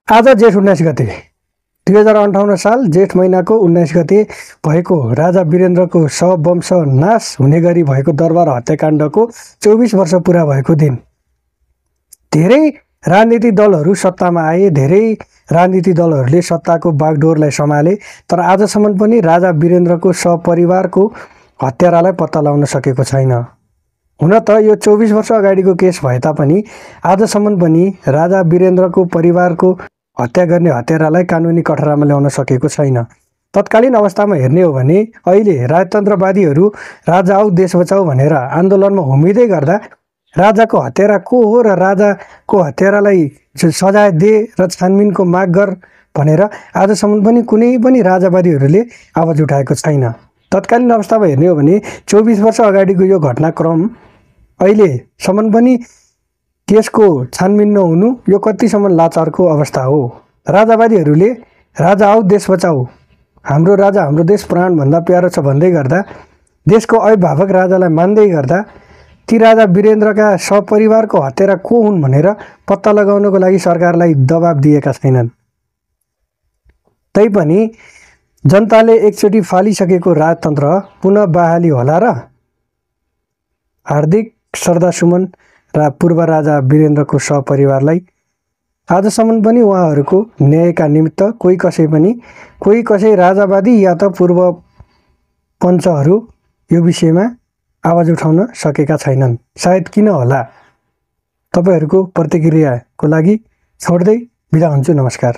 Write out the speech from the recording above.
आज जेठ 19 गते 2058 साल जेठ महिनाको 19 गते भएको राजा वीरेन्द्रको वंश नाश हुने गरी भएको दरबार हत्याकाण्डको 24 वर्ष पुरा भएको दिन। धेरै राजनीतिक दलहरू सत्तामा आए, धेरै राजनीतिक दलहरूले सत्ताको बागडोरलाई सम्हाले, तर आजसम्म पनि राजा वीरेन्द्रको सपरिवारको हत्यारालाई पत्ता लगाउन सकेको छैन। हुन त यो 24 वर्ष अगाडिको केस भए तापनि आजसम्म पनि राजा वीरेन्द्रको परिवारको हत्या गर्ने हत्यारालाई कानुनी कठघरामा ल्याउन सकेको छैन। तत्कालीन अवस्थामा हेर्ने हो भने अहिले राजतन्त्रवादीहरू राजा आऊ देश बचाऊ भनेर आन्दोलनमा होमिँदै गर्दा राजाको हत्यारा को हो र राजाको हत्यारालाई सजाय दे र छानबिनको माग गर भनेर आजसम्म पनि कुनै पनि राजावादीहरूले आवाज उठाएको छैन। तत्कालीन अवस्थामा हेर्ने हो भने 24 वर्ष अगाडिको यो घटनाक्रम अहिलेसम्म पनि केसको छानबिन नहुनु यो कतिसम्म लाचारको अवस्था हो। राजावादीहरूले राजा आऊ देश बचाऊ, हाम्रो राजा हाम्रो देश प्राणभन्दा प्यारो छ भन्दै गर्दा, देशको अभिभावक राजालाई मान्दै गर्दा ती राजा वीरेन्द्रका सपरिवारको हत्यारा को हुन् भनेर पत्ता लगाउनको लागि सरकारलाई दबाब दिएका छैनन्। तैपनि जनताले एकचोटि फालिसकेको राजतन्त्र पुनः बहाली होला र? हार्दिक श्रद्धासुमन र पूर्व राजा वीरेन्द्रको सपरिवारलाई। आजसम्म पनि उहाँहरूको न्यायका निमित्त कोही कसै राजावादी या त पूर्व पञ्चहरू यो विषयमा आवाज उठाउन सकेका छैनन्। सायद किन होला? तपाईहरूको प्रतिक्रियाको लागि छोड्दै बिदा हुन्छु। नमस्कार।